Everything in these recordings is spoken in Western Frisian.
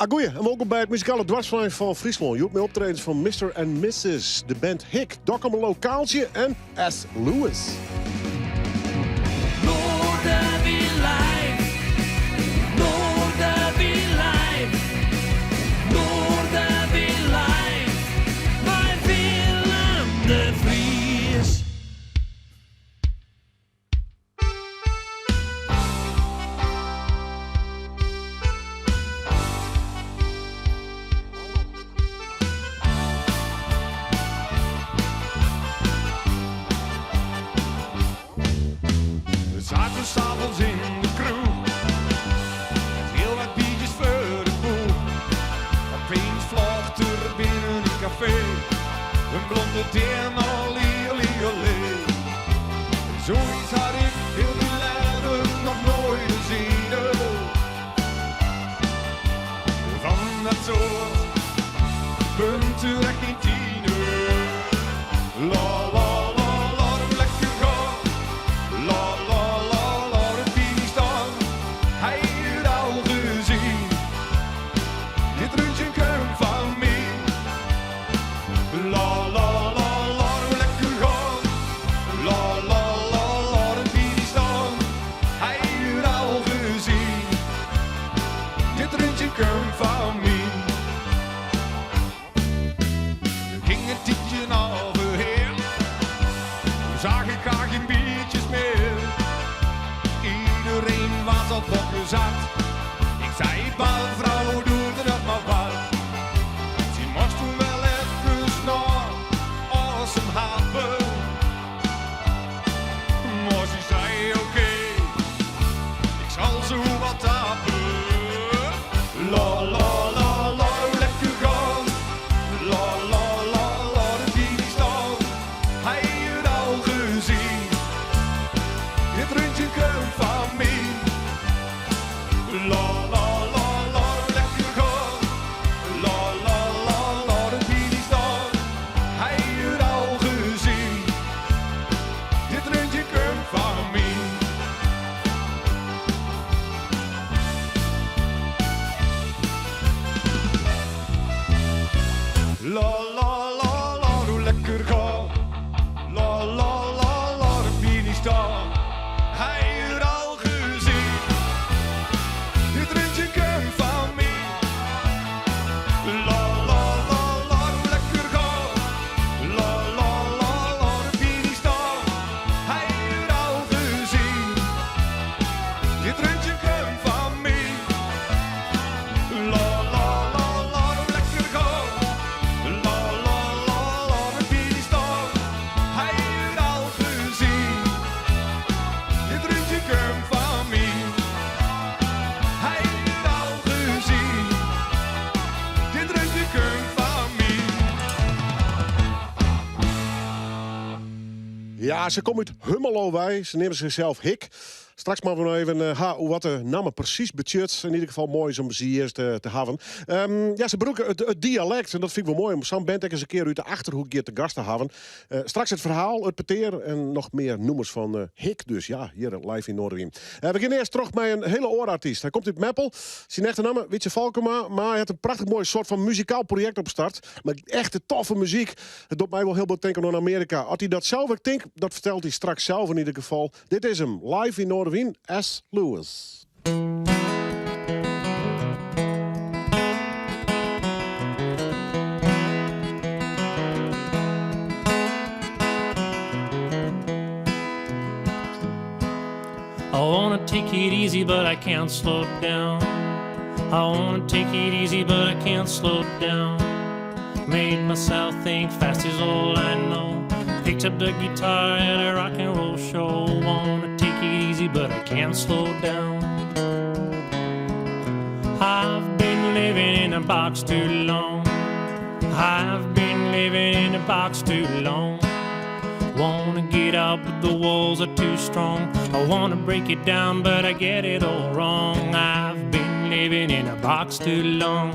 Agoeie en wolkom by it muzikale dwarsflein fan Fryslân. Hjoed mei optredens fan Mister and Missus, de band Hik, Dokkumer Lokaaltsje en S. Lewis. Noardewyn live, Noardewyn live, Noardewyn live, mei Willem de Vries. We zaten s'avonds in de kroeg, met heel wat biertjes voor de boeg. Opeens vloog er binnen het café, een blonde deerne, olé, olé, olé. Zoiets had ik heel mijn leven nog nooit gezien. Van dat soort punten echt geen tiener. La la la la, lekker gaan. La la la la, de pini staan. Hij het al gezien. Dit rondje komt van mij. La la la la, lekker gaan. La la la la, de pini staan. Hij het al gezien. Dit rondje komt van mij. Er ging een tijdje overheen. Toen zag ik haar geen biertjes meer. Iedereen was al zat. Ik zei, mevrouw, doe er nog maar wat. Ze moest toen wel even naar awesome happen. Maar ze zei, oké, ik zal zo wat tappen. La la la la, lekker gaan. La la la la, de die staan. Hij het al gezien. Dit rondje komt van mij. La la la la, lekker gaan. La la la la, de die staan. Hij het al gezien. Dit rondje komt van mij. La la la la, hoe lekker gaan. La la la la, de pini staan. Hij het al gezien. Dit rondje komt van mij. La la la la, hoe lekker gaan. La la la la, de pini staan. Hij het al gezien. Dit rondje komt van mij. La la la la, hoe lekker gaan. La la la la, de pini staan. Hij het al gezien. Dit rondje komt van mij. Hij het al gezien. Dit rondje komt van mij. Ja, se komt út Hummelo wei. Se neame sichsels Hik. Straks mar we noch even ha, wat de namme presys betsjut. Yn ieder gefal moai is om se earst te hawwen. Ja, se brûke it dialekt en dat fyn ik wol moai om sa'n band ek ris in kear út de Achterhoek hjir te gast te hawwen. Straks it ferhaal, it petear en noch mear nûmers fan Hik. Dus ja, hjir live yn Noardewyn. We gean earst troch mei in hiele oare artyst. Hy komt út Meppel. Syn echte namme, Wietse Valkema, mar hy hat in prachtich moai soart fan muzikaal projekt opstart. Mei echte toffe muzyk. It docht my wol hiel bot tinken oan Amearika. Oft hy dat sels ek tinkt, dat fertelt hy straks sels yn ieder gefal. Dit is him, live yn Noardewyn, S. Lewis. I wanna take it easy, but I can't slow down. I wanna take it easy, but I can't slow down. Made myself think fast is all I know. Picked up the guitar at a rock and roll show. Wanna take it easy, but I can't slow down. I've been living in a box too long. I've been living in a box too long. Wanna get out, but the walls are too strong. I wanna break it down, but I get it all wrong. I've been living in a box too long.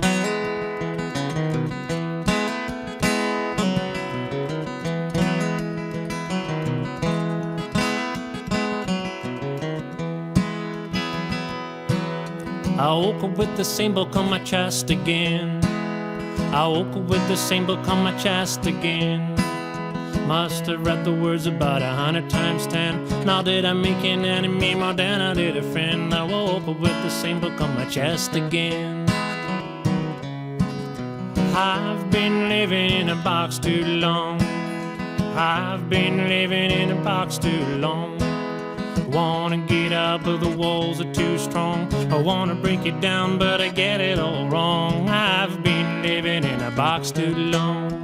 I woke up with the same book on my chest again. I woke up with the same book on my chest again. Must have read the words about 100 times 10. Now did I make an enemy more than I did a friend? I woke up with the same book on my chest again. I've been living in a box too long. I've been living in a box too long. Wanna get out, but the walls are too strong. I wanna break it down, but I get it all wrong. I've been living in a box too long.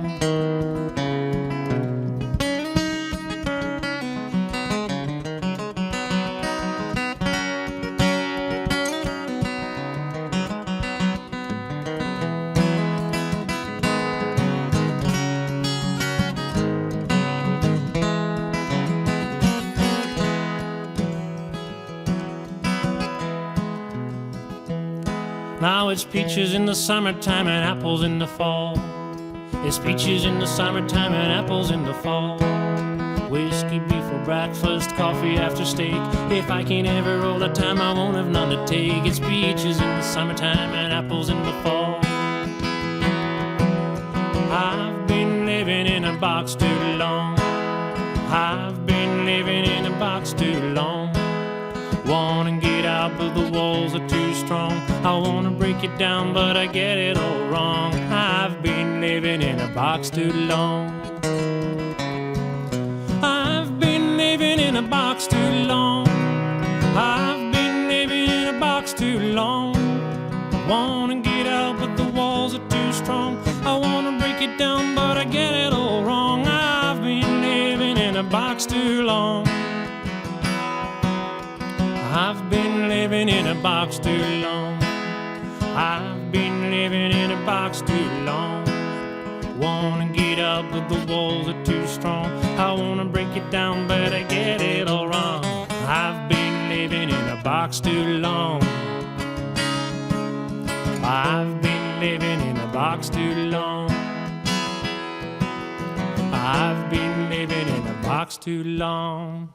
Now it's peaches in the summertime and apples in the fall. It's peaches in the summertime and apples in the fall. Whiskey before breakfast, coffee after steak. If I can't ever roll the time, I won't have none to take. It's peaches in the summertime and apples in the fall. I've been living in a box too long. I've been living in a box too long. Wanna get out, but the walls are too strong. I wanna break it down, but I get it all wrong. I've been living in a box too long. I've been living in a box too long. I've been living in a box too long. Wanna get out, but the walls are too strong. I wanna break it down, but I get it all wrong. I've been living in a box too long. I've been living in a box too long. I've been living in a box too long. Wanna get up, but the walls are too strong. I wanna break it down, but I get it all wrong. I've been living in a box too long. I've been living in a box too long. I've been living in a box too long.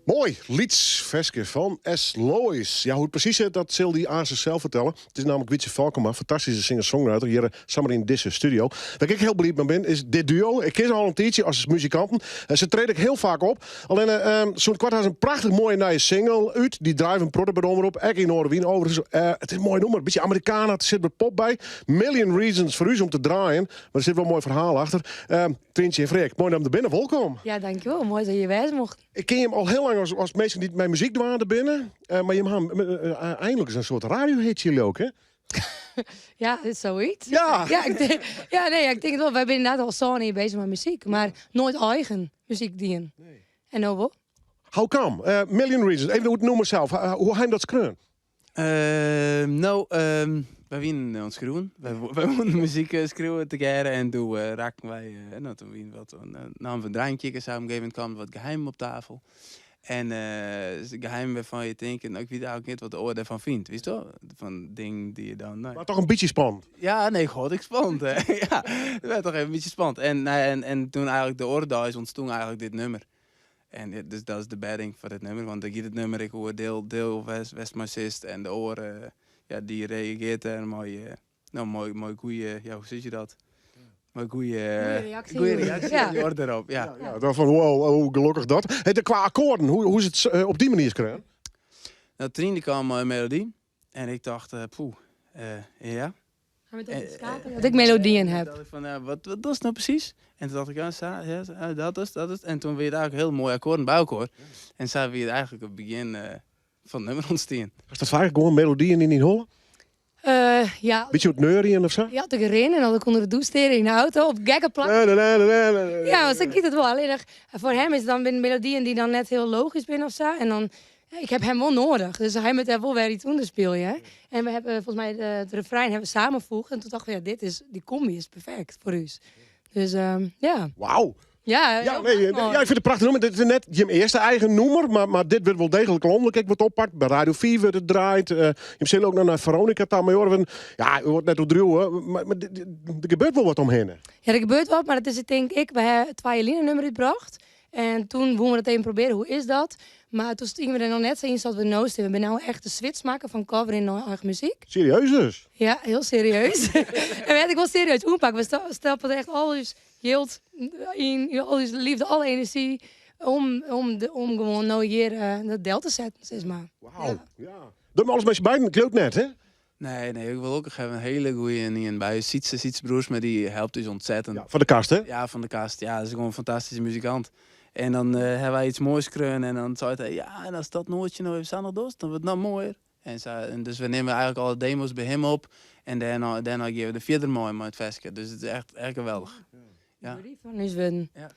Moai, lyts ferske fan S. Lois. Ja, hoe't it presys sit, dat sil dy aansens sels fertelle. It is nammentlik Wytse Valkema, fantastyske singer-songwriter, hjir samar yn dizze studio. Wêr't ik hiel bliid mei bin, is dit duo. Ik ken se al in tiidsje as muzikanten. Se trede ek hiel faak op. Allinne, sûnt koart ha se in prachtich moaie nije single út. Dy draait in protte by de Omrop, ek yn Noardewyn overigens. It is in moai nûmer, bytsje Americana, der sit wat pop by. Million Reasons foar ús om te draaien, mar der sit wol in moai ferhaal achter. Tryntsje en Freark, moai dat jim der binne, wolkom. Ja, dankjewol. Moai dat je hjir wêze mochten. Ik ken jim al hiel lang as minsken dy't mei muzyk dwaande binne. Mar jim ha einlik in soart radiohitsje leau ik, hè? Ja, dit is zoiets. Ja. Ja, ik denk, ja, nee, ik denk het wel. Wy binne ynderdaad al sân jier beuzich mei muzyk, mar noait eigen muzyk dien. Nee. En no wol. How come? Million Reasons. Even oer it nûmer sels. Hoe ha jim dat skreaun? No, wy wienen oan it skriuwen. Wy woenen muzyk skriuwe tegearre en doe rakken wy, no, toen wienen wat, namen we in drankje en sa. Op in gegeven momint kamen wat geheimen op tafel. En geheimen wêrfan je tinke, no, ik wit eigentlik net wat de oar dêrfan fynt, witst wol? Fan dingen dy't je dan. Mar toch in bytsje spannend. Ja, nee, god, ik spannend. Hè. Ja, het werd toch even een beetje spannend. En, nou ja, en toen eigenlijk de oare deis ûntstie eigenlijk dit nummer. En dus dat is de bedding foar dit nummer, want dan giet it nummer ek oer deel, deel wêr'tst mei sitst en de oar, ja, dy reagearret dêr mei, no, mei goede, ja, hoe sis je dat? Mei goede, Goede reaksje. Goede reaksje, Ja. die oar derop, ja. Ja, dan fan wow, hoe gelokkich dat. Hey, de, kwa akkoarden, hoe is it op dy manier skreaun? No, Trine kaam mei in melody en ik tocht, poeh, ja. Dat ik melodyen ha. Dat ik fan, wat dochst no presys? En toen dacht ik, ja, sa, ja, dat is, dat is. En toen wie it eigentlik hiel moai akkoarden by elkoar. En sa wie it eigentlik it begjin fan it nummer ûntstien. Is dat faak gewoan melodyen yn dyn holle? Ja. Bytsje oer it neuriën of sa? Ja, as ik rin en as ik ûnder de dûs stean yn de auto op gekke plakken. Nee, nee, nee, nee, nee. Ja, mar sa giet it wol. Allinnich foar him is it dan binne melodyen dy't dan net hiel logysk binne of sa. En dan, ik ha him wol nedich, dus hy moat dêr wol wer yts ûnder spylje. En we hawwe folgens my it refrein hawwe we samenvoegd. En toen dachten we, ja, dit is, dy komby is perfekt foar ús. Dus ja. Wauw. Ja, Ja, nee, ja, ik fyn it in prachtich nûmer. Dit is net jim earste eigen nûmer, mar dit wurdt wol deeglik lanlik ek wat oppakt. By Radio 5 wurdt it draaid. Jim sille ek noch nei Veronica ta mei oare. Ja, ik wol it net oerdriuwe, mar der gebeurt wol wat omhinne. Ja, der gebeurt wat, mar it is tink ik, we ha 2 jier lyn in nûmer útbrocht. En toen woene we dat even probearje, hoe is dat? Mar toen stiene we der noch net sa yn sa't we no stean. We binne no echt de switch makke fan cover yn nei eigen muzyk. Serieus dus? Ja, hiel serieus. En we ha it ek wol serieus oanpakt. We stappe der echt al ús jild yn, al ús leafde, alle enerzjy om gewoan no hjir dat del te setten, sis mar. Wauw, ja. Docht alles mei syn beiden, it leaut net, hè? Nee, nee, ik wil ook nog even een hele goede ien by. Sietse, Sietse Broersma, die helpt ús ontzettend. Ja, fan de kast, hè? Ja, fan de kast. Ja, dat is gewoan in fantastyske muzikant. En dan hawwe wy iets moais skreaun en dan seit hy, ja, en as dat noatsje no even sa noch dochst, dan wurdt it noch moaier. En sa, en dus we nimme eigentlik alle demo's by him op en dêrnei gean we der fierder mei it ferske. Dus it is echt, echt geweldich. Ja. Fan ús wurden. Ja.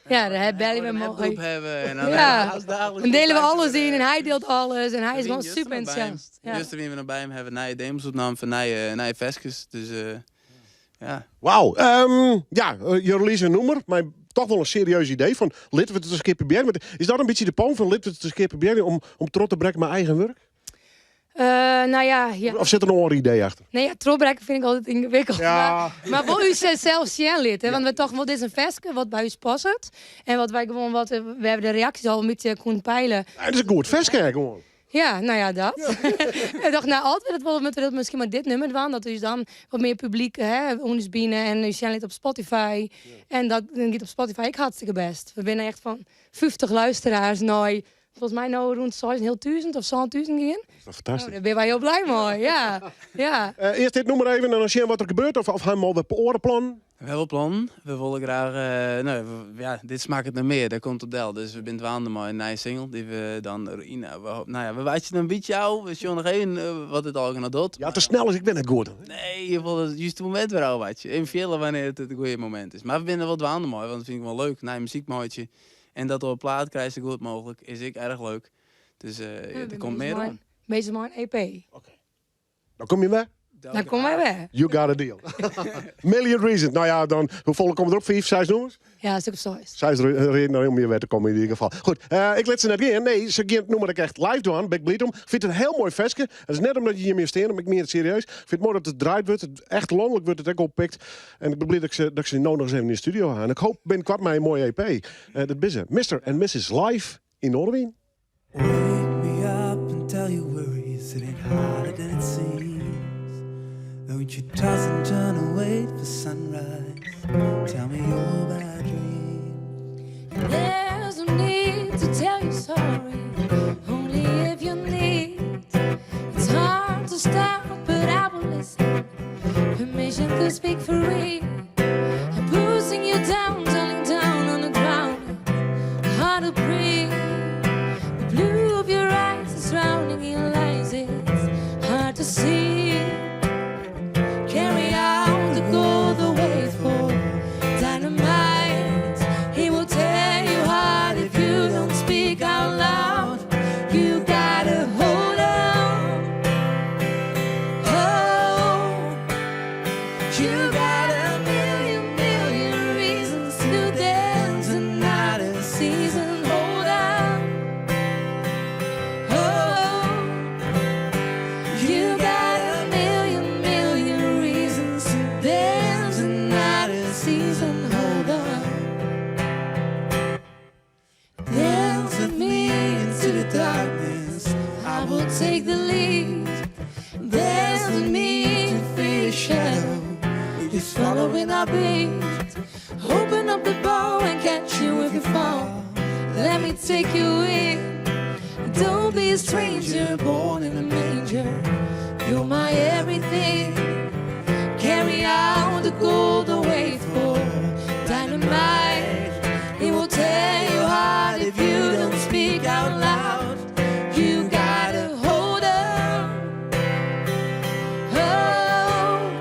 Ja, dan belje we moai. Hebben en dan ja. Dan delen we alles yn en hy dielt alles en hy is gewoan super enthousiast. Ja. Juster wiene we noch by him, hawwe we nije demos opnaam foar nije ferskes. Dus ja. Wauw. Ja, je release in nûmer, mar toch wol in serieus idee fan litte we it ris in kear probearje. Is dat in bytsje de poon fan litte we it ris in kear probearje om troch te brekken mei eigen wurk? No ja, ja. Of sit der in oar idee achter? Nee, ja, trochbrekken fyn ik altyd yngewikkeld. Ja. Mar wol ús sels sjen litte. Want we tochten wol, dit is in ferske wat by ús passet. En wat wy gewoan wat, we hawwe de reaksjes al in bytsje koene peile. Ja, it is in goed ferske gewoan. Ja, no ja, dat. Ik tocht, no, as we dat wolle, moatte we dat miskien mei dit nûmer dwaan. Dat ús dan wat mear publyk, hè, ûnder ús bine en ús sjen litte op Spotify. En dat giet op Spotify ek hartstikke bêst. We binne echt fan 50 luisteraars nei Volgens mij no rûn 6.500 of 7.000 gien. Dat is toch fantastysk? Nou, dêr binne wy hiel blij mei, ja. Ja. Earst dit nûmer even en dan sjen wat der gebeurt. Of ha jim al wer oare plannen? We hawwe wol plannen. We wolle graach, no, ja, dit smakket nei mear, dêr komt op del. Dus we binne dwaande mei in nije single dy't we dan yn, no ja, we wachtsje in bytsje ôf. We sjogge noch even wat dit allegear noch docht. Ja, te snel is ek wer net goed. Nee, je wolle it juste momint wer ôfwachtsje. Even fiele wannear't it it goede momint is. Mar we binne der wol dwaande mei, want dat fyn ik wol leuk. Nije muzyk meitsje. En dat op 'e plaat krije sa goed mooglik is ek erch leuk. Dus der komt mear oan. Bezich mei in EP. Oké. Dan komme je wer? Dan komme wy wer. You got a deal. Million reasons. Nou ja, dan, hoefolle komme der op? Fiif, seis nûmers? Ja, in stik of seis. Seis redenen om hjir wer te kommen yn ieder gefal. Goed, ik lit se net gean. Nee, se gean it nûmer ek echt live dwaan. Bin ik bliid om. Ik fyn it in hiel moai ferske. Dat is net omdat je hjir mear stean, mar ik mien it serieus. Ik fyn it moai dat it draaid wurdt. Echt lanlik wurdt it ek oppikt. En ik bin bliid dat ik se no noch ris even yn de studio ha. En ik hoop binnenkoart mei in moaie EP. Dat binne se, Mister en Missus Live yn Noardewyn. Wake me up and tell your worries it ain't harder than it seems. Don't you toss and turn and wait for sunrise. Tell me your bad dreams. There's no need to tell you sorry, only if you need. It's hard to stop, but I will listen. Permission to speak free. I'm pushing you down, darling, down on the ground. Hard to breathe. The blue of your eyes is drowning in lies. It's hard to see. Carry out the gold, the wait for dynamite. He will tear you hard if you don't speak out loud. You gotta hold on. Oh, you got a million, million reasons to dance another season. Hold on. Oh, you got a million, million reasons to dance another season. Hold on. Dance with me into the darkness. I will take the lead. Dance with me to feel your shadow. Just following our beat. Open up the bow and catch you if you fall. Let me take you in. Don't be a stranger born in a manger. You're my everything. Carry out the gold away for dynamite. It will tear your heart if you don't speak out loud. You gotta hold on. Oh,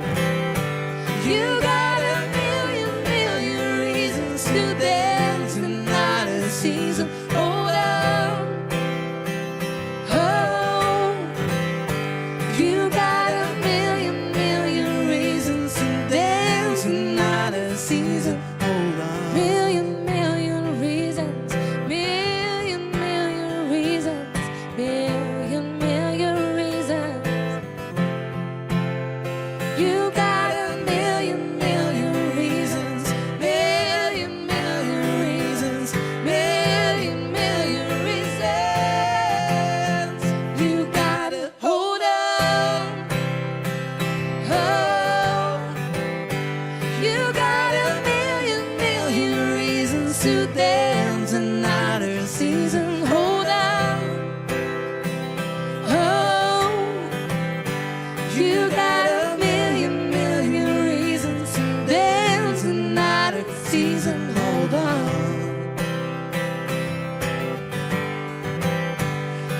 you got a million, million reasons to dance another season. Hold on. Oh, you got a million, million reasons to dance another season.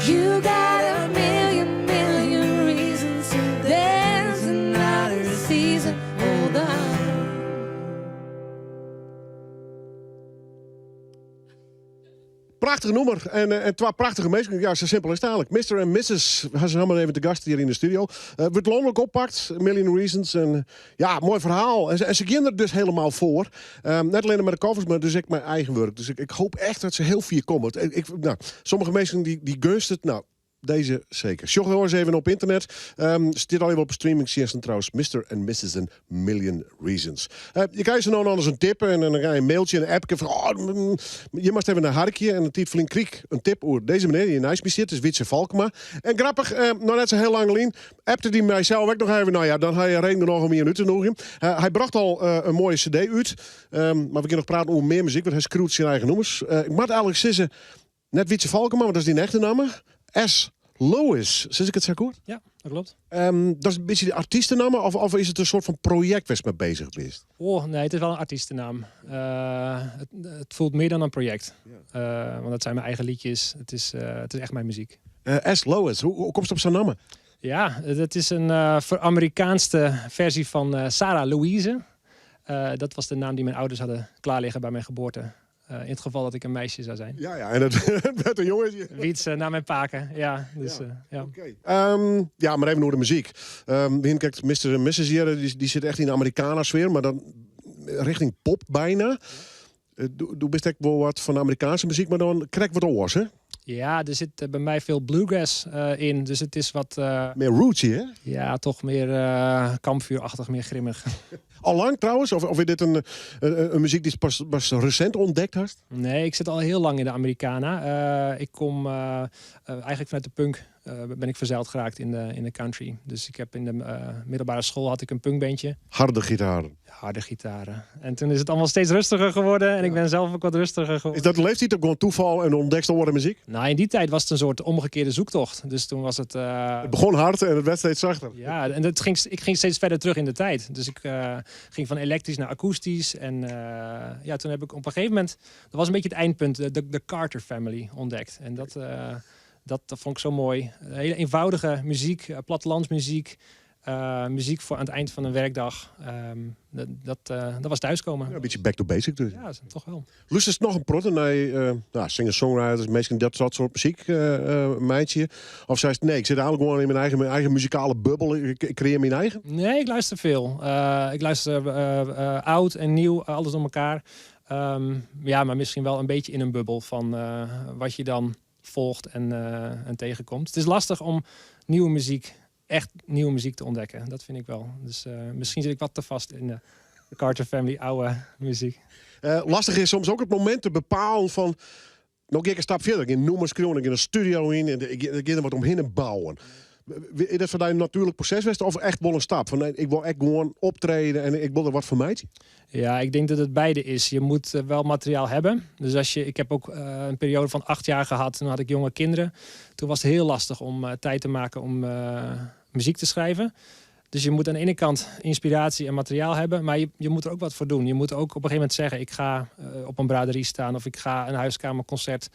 You got a million, million reasons to dance another season. Hold on. Prachtich nûmer en, eh, en twa prachtige minsken. Ja, sa simpel is it eigenlik. Mr. en Mrs. Ha se hielendal even te gast hjir yn de studio. Uh, wurdt lanlik oppakt, Million Reasons. En, ja, moai ferhaal. En, en se geane der dus hielendal foar. Um, net allinnich mei de covers, mar dus ek mei eigen wurk. Dus ik, ik hoopje echt dat se hiel fier komme. Ik, ik, nou, sommige minsken dy, dy gunst it. Nou, dizze seker. Sjoch ris even op ynternet. Um, stiet al even op streamingtsjinsten trouwens. Mr. en Mrs. en Million Reasons. Uh, je krijgt ze nou anders een tip en, en dan ga je een mailtje en een appje van... Oh, je moast even nei harkje en in tiid ferlyn krige ik in tip oer dizze menear dy't neist my sit, is Wietse Valkema. En grappich, uh, noch net sa hiel lang lyn, appte dy my sels ek noch even. Nou ja, dan ha je reden genôch om ien út te nûgjen. Uh, hy brocht al uh, in moaie CD út. Um, mar we geane noch prate oer mear muzyk, want hy skriuwt syn eigen nûmers. Uh, ik moat eigenlik sizze, net Wietse Valkema, want dat is dyn echte namme. S. Lewis, sis ik it sa goed? Ja, dat kloppet. Um, dat is in bytsje de artystenamme of, of is it in soarte fan projekt wêr'tst mei beuzich bist? Oh, nee, it is wol in artystenamme. Uh, it, it fielt mear dan in projekt. Ja. Uh, want dat binne myn eigen lietsjes. It is, uh, it is echt myn muzyk. S. Lewis, hoe, hoe komst op sa'n namme? Ja, dat is in uh, veramerikaanste ferzje fan uh, Sarah Louise. Uh, dat was de naam die mijn ouders hadden klaar liggen bij mijn geboorte. Uh, in het geval dat ik een meisje zou zijn. Ja, ja en het werd in jongetje. Wietse naar mijn pake, ja. Dus, ja. Uh, ja. Okay. Um, ja, mar even oer de muzyk. Um, kijk, Mr. en Mrs. hjir, dy, dy sit echt yn de Americana-sfear, mar dan rjochting pop byna. Ja. Do bist ek wol wat fan de Amerikaanske muzyk, mar dan krekt wat oars, hè? Ja, der sit by my folle bluegrass uh, yn. Dus it is wat... Uh, mear rootsy, hè? Ja, toch mear uh, kampvuurachtig, mear grimmich. Al lang trouwens? Of, of is dit in, in, in muzyk dy'tst pas, pas resint ûntdekt hast? Nee, ik sit al hiel lang yn de Americana. Ik kom eigenlik fanút de punk ben ik verzeild geraakt in de, in de country. Dus ik heb in de middelbare school had ik een punkbandje. Harde gitaren. Harde gitaren. En toen is het allemaal steeds rustiger geworden. En ik ben zelf ook wat rustiger geworden. Is dat de leeftiid ook gewoan tafal en ûntdekst oare muzyk? Nou, yn dy tiid was it in soarte omgekearde zoektocht. Dus toen was het... Uh... Het begon hard en het werd steeds zachter. Ja, en het ging, ik ging steeds verder terug in de tijd. Dus ik uh, ging van elektrisch naar akoestisch. En uh, ja, toen heb ik op een gegeven moment... Dat was een beetje het eindpunt, de, de Carter Family ontdekt. En dat, dat, dat vond ik zo mooi. Hele eenvoudige muziek, plattelandsmuziek. Uh, muziek voor aan het eind van een werkdag. Um, dat, dat, uh, dat was thuiskomen. Ja, in bytsje back to basic dus. Ja, toch wel. Lústerst noch in protte nei uh, nou, singer-songwriters, minsken dat soart muzyk, meitsje? Of seist nee, ik sit eigenlik gewoan yn myn eigen, myn eigen muzikale bubbel, ik, ik kreëarje myn eigen? Nee, ik lústerje folle. Ik lústerje âld en nij, alles troch elkoar. Um, ja, mar miskien wol in bytsje yn in bubbel fan wat je dan folget en, en tsjinkomt. It is lestich om nije muzyk, echt nije muzyk te ûntdekken. Dat fyn ik wol. Dus uh, miskien sit ik wat te fêst yn de Carter Family âlde muzyk. Uh, lestich is soms ek it momint te bepalen fan... No gean ik in stap fierder. Ik gean nûmers skriuwen, ik gean in studio yn en ik, ik gean der wat omhinne bouwen. Is dat foar dy in natuerlik proses west of echt wol in stap? Fan, nee, ik wol echt gewoan optrede en ik wol der wat fan meitsje? Ja, ik denk dat het beide is. Je moet eh, wel materiaal hebben. Dus als je, ik heb ook uh, een periode van 8 jaar gehad. Toen had ik jonge kinderen. Toen was het heel lastig om uh, tijd te maken om uh, muziek te schrijven. Dus je moet aan de ene kant inspiratie en materiaal hebben, maar je, je moet er ook wat voor doen. Je moet ook op een gegeven moment zeggen: ik ga uh, op een braderie staan of ik ga een huiskamerconcert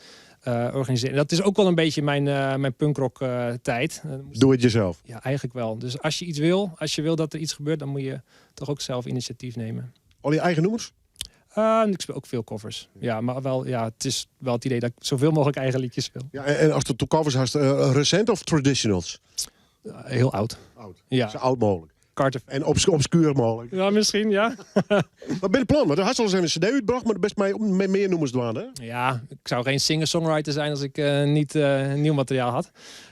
uh, organiseren. Dat is ook wel een beetje mijn, uh, mijn punkrock tijd. Doe het jezelf. Ja, eigenlijk wel. Dus als je iets wil, als je wil dat er iets gebeurt, dan moet je toch ook zelf initiatief nemen. Al je eigen nûmers? Ik speel ook veel covers. Ja, mar wel, ja, it is wol it idee dat ik soveel mooglik eigen lietsjes spylje. Ja, en, en ast de covers hast, resint of traditionals? Hiel âld. Âld. Ja. Sa âld mooglik. Carter. En obs obskuer mooglik. Ja, miskien, ja. Wat binne de plannen? Do hast al ris even in CD útbrocht, mar bist mei, mei mear nûmers dwaande, hè? Ja, ik soe gjin singer-songwriter wêze as ik uh, net uh, nij materiaal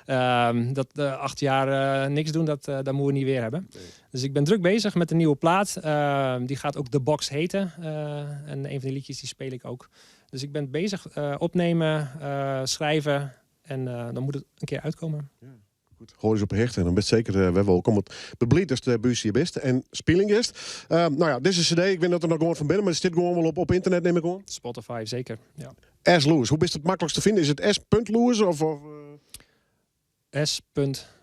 hie. Dat uh, 8 jaar niks dwaan, dat, dat moatte we net wer hawwe. Nee. Dus ik ben drok beuzich mei in nije plaat. Ehm, dy giet ek The Box hjitten. En ien fan dy lietsjes dy spylje ik ek. Dus ik ben beuzich opnimme, skriuwe en dan moat it in kear útkomme. Ja. Goed, hâld ús op 'e hichte en dan bist seker uh, wer wolkom. Want bliid datst by ús hjir bist en spyljen giest. Uh, nou ja, dizze CD, ik wit net oft der noch gewoan fan binne, mar it stiet gewoan wol op, op ynternet, nim ik oan. Spotify, seker. Ja. S. Lewis, hoe bist it maklikst te finen? Is it S. Lewis of, of S.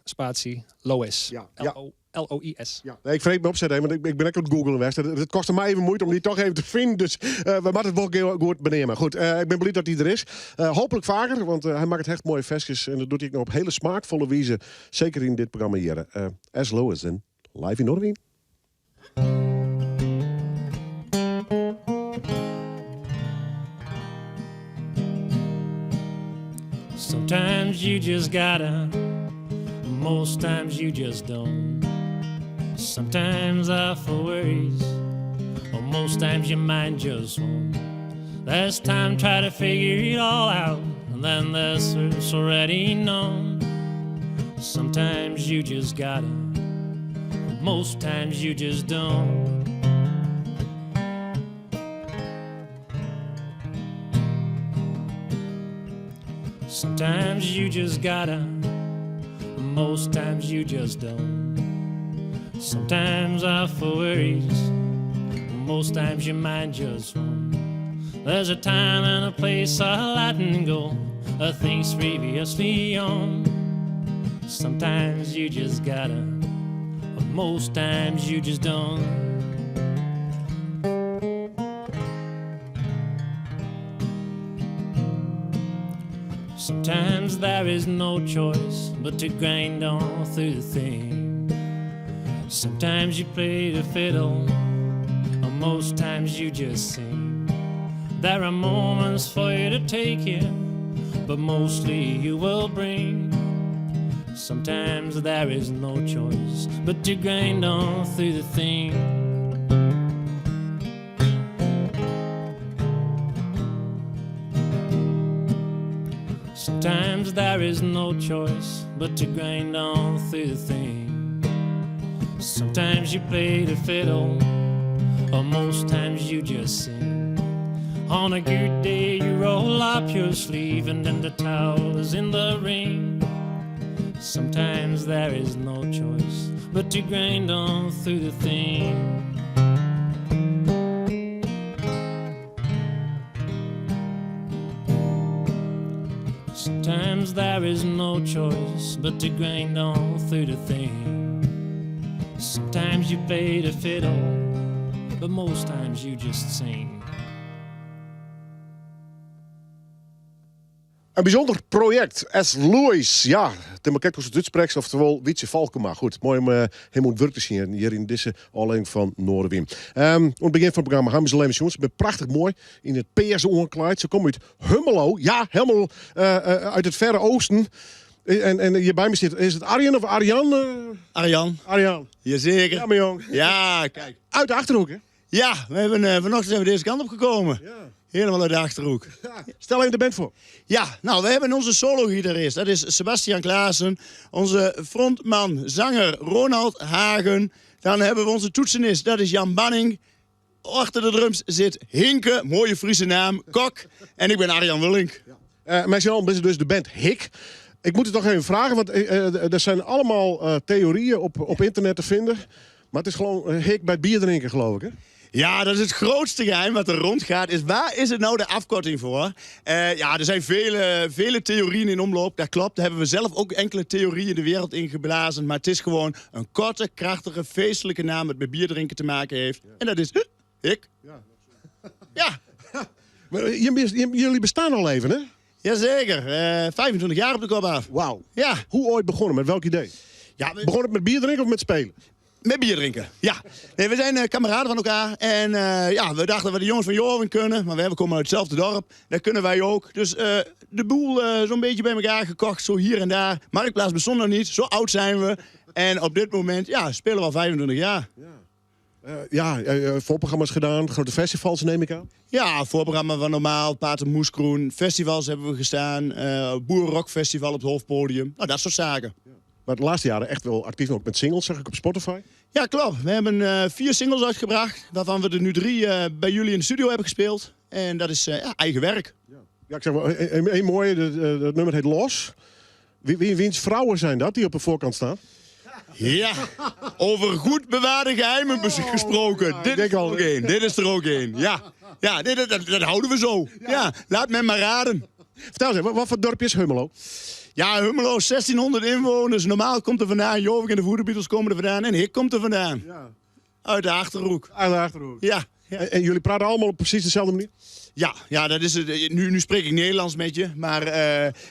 Spatie Lois. Ja. L-O L-O-I-S. Ja, nee, ik freegje my opset even, want ik, ik bin ek oan it googlen west. It, it koste my even muoite om dy toch even te finen. Dus eh, we moatte it wol goed beneame. Goed, eh, ik bin bliid dat hy der is. Eh, hooplik faker, want hy makket echt moaie ferskes. En dat docht hy ek noch op hiele smaakfolle wize. Seker yn dit programma hjir. S. Lewis en live yn Noardewyn. Sometimes you just gotta, most times you just don't. Sometimes life worries, or most times your mind just won't. Last time try to figure it all out, and then this is already known. Sometimes you just gotta, most times you just don't. Sometimes you just gotta, most times you just don't. Sometimes life worries, most times your mind just won't. There's a time and a place a letting go of things previously owned. Sometimes you just gotta, but most times you just don't. Sometimes there is no choice but to grind on through the thing. Sometimes you play the fiddle, or most times you just sing. There are moments for you to take it, but mostly you will bring. Sometimes there is no choice but to grind on through the thing. Sometimes there is no choice but to grind on through the thing. Sometimes you play the fiddle, or most times you just sing. On a good day you roll up your sleeve and then the towel is in the ring. Sometimes there is no choice but to grind on through the thing. Sometimes there is no choice but to grind on through the thing. Sometimes you play the fiddle, but most times you just sing. In bysûnder projekt. S. Lewis, ja, Tim krekt hoe'tst it útsprekst, oftewol Wytse Valkema. Goed, moai om eh, him oan it wurk te sjen hjir yn dizze ôflevering fan Noardewyn. Um, oan it begjin fan it programma ha we se even sjoen. Se binne prachtich moai yn it pears oanklaaid. Se komme út Hummelo, ja, helemaal eh, eh, uit het verre oosten. En, en hjir by my sit, is it Arjen of Arjan? Arjan. Arjan. Jazeker. Ja, mijn jong. Ja, kijk. Uit de Achterhoek, hè? Ja, we hebben, vanochtend zijn we deze kant op gekomen. Ja. Helemaal uit de Achterhoek. Ja. Stel even de band voor. Ja, nou, we hebben onze solo-gitarist. Dat is Sebastian Klaassen. Onze frontman, zanger Ronald Hagen. Dan hebben we onze toetsenist, dat is Jan Banning. Achter de drums zit Hinke, mooie Friese naam, Kok. En ik ben Arjan Willink. Ja. Uh, mijzelf is dus de band Hik. Ik moet het toch even vragen, want uh, er zijn allemaal uh, theorieën op, op internet te vinden. Maar het is gewoon hik bij het bier drinken, geloof ik, hè? Ja, dat is het grootste geheim wat er rondgaat. Is waar is het nou de afkorting voor? Ja, er zijn vele, vele theorieën in omloop. Dat klopt. Daar hebben we zelf ook enkele theorieën de wereld ingeblazen. Maar het is gewoon een korte, krachtige, feestelijke naam dat met bier drinken te maken heeft. Ja. En dat is hik. Ja. ja. Maar jullie bestaan al even, hè? Jazeker. 25 jaar op de kop af. Wauw. Ja. Hoe ooit begonnen? Met welk idee? Ja, Begon het met bier drinken of met spelen? Met bier drinken, ja. Nee, we zijn kameraden van elkaar. En ja, we dachten dat we de jongens van Jorwin kunnen. Maar we komen uit hetzelfde dorp. Dat kunnen wij ook. Dus de boel zo'n beetje bij elkaar gekocht. Zo hier en daar. Marktplaats bestond nog niet. Zo oud zijn we. En op dit moment ja, spelen we al 25 jaar. Ja, ja voorprogramma's gedaan. Grote festivals neem ik aan. Ja, voorprogramma van Normaal, Pater Moeskroen. Festivals hebben we gestaan. Boerenrock Festival op het hoofdpodium. Nou, dat soort zaken. Ja. Maar de laatste jaren echt wel actief ook met singles, zag ik op Spotify. Ja, klopt. We hebben 4 singles uitgebracht, waarvan we er nu 3 bij jullie in de studio hebben gespeeld. En dat is ja, eigen werk. Ja, ja ik zeg wel, één mooie, dat nummer heet Los. Wie, wiens vrouwen zijn dat die op de voorkant staan? Ja, over goed bewaarde geheimen gesproken. Ja, dit is er ook één. Dit is er ook één. Ja, ja dit, dat, dat houden we zo. Ja. Ja, laat men maar raden. Fertel ris even, wat foar dorpje is Hummelo? Ja, Hummelo, 1600 inwoners. Normaal komt er vandaan. Jorvik en de Voodoo Beatles komen er vandaan. En ik komt er vandaan. Ja. Uit de Achterhoek. Uit de Achterhoek. Ja. Ja. En jullie praten allemaal op precies dezelfde manier? Ja, dat is het. Nu spreek ik Nederlands met je. Maar